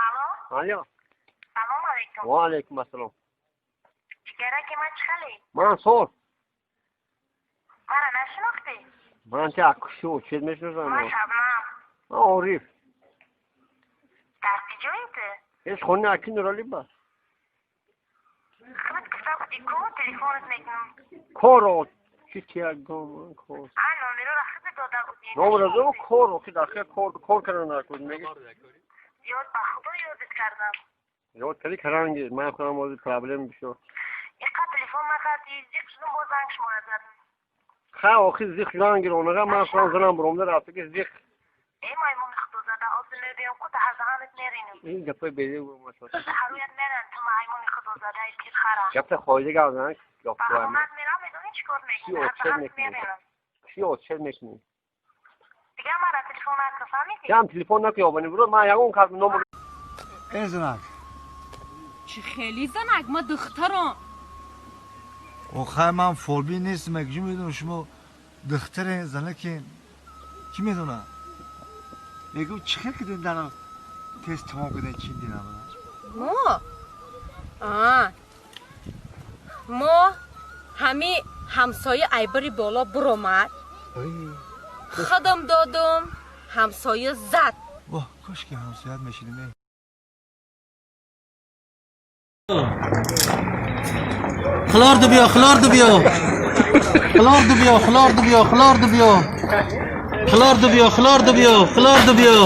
Алло. Алло. Салом алейкум. Ва алейкум ассалом. Ҷигараки ман, чӣ хеле? Ман соз. Мара нашинохтӣ? Ман ти акшу чиз мешиносам. Ман Шабнам. Ман Ориф. Дар куҷои ту? Ҳеч хони аки Нурали ба. Худат гуфта будӣ ку, телефонат мекунам. Коро чи тиягом кор. А номероро худат дода будӣ. Номеро зо кор охи дахе кор кор кардан накун меги. Ёд ба худо ёдат кардам. Ёд кардӣ каранги ман худам ози проблем бисёр. Иқа телефон накардӣ, зиқ шудум, боз занг шуморо задам. Ха охи зиқ шудан гиронага ман худам занам буромда рафта ки зиқ. Э маймуни худозада, озир мебиём ку даҳардаҳанат меринам. Ин гапои беди гумашо. Даҳарӯят меран ту маймуни худозадаи пирхара. Гапта хоида гап зан. Ба хонат мерам, медонӣ чӣ кор Чӣ мекунӣ? отчет Даҳардаҳанат мекунӣ? меринам. Чӣ отчет мекунӣ? Дигар мара телефон накун, фаҳмидӣ? Ям телефон накун, ёбани буро ман ягон кас номер. Эй занак. Чӣ хеле занак, ма духтарам. Охай, ман фолбин нестам, якҷо медонам шумо духтаре занаке, кӣ медона? Мегум, чӣ хел кардин, дара тез тамом кардин, чиндинам? Мо а мо ҳами ҳамсоя айбари боло буромад, худам додум, ҳамсоя зад. Воҳ, кошки ҳамсоят мешидим, эй. Хлорду биё, хлорду биё. Хлорду биё, хлорду биё, хлорду биё. Хлорду биё, хлорду биё, хлорду биё.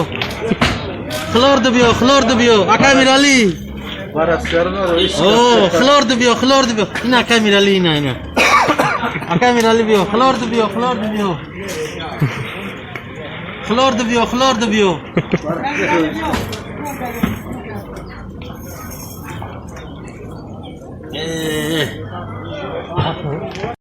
Хлорду биё, хлорду биё. Ака Мирали. О, хлорду биё, хлорду биё. Ин ака Мирали, ина, ина. Ака Мирали биё, хлорду биё, хлорду биё. Хлорду биё, хлорду биё.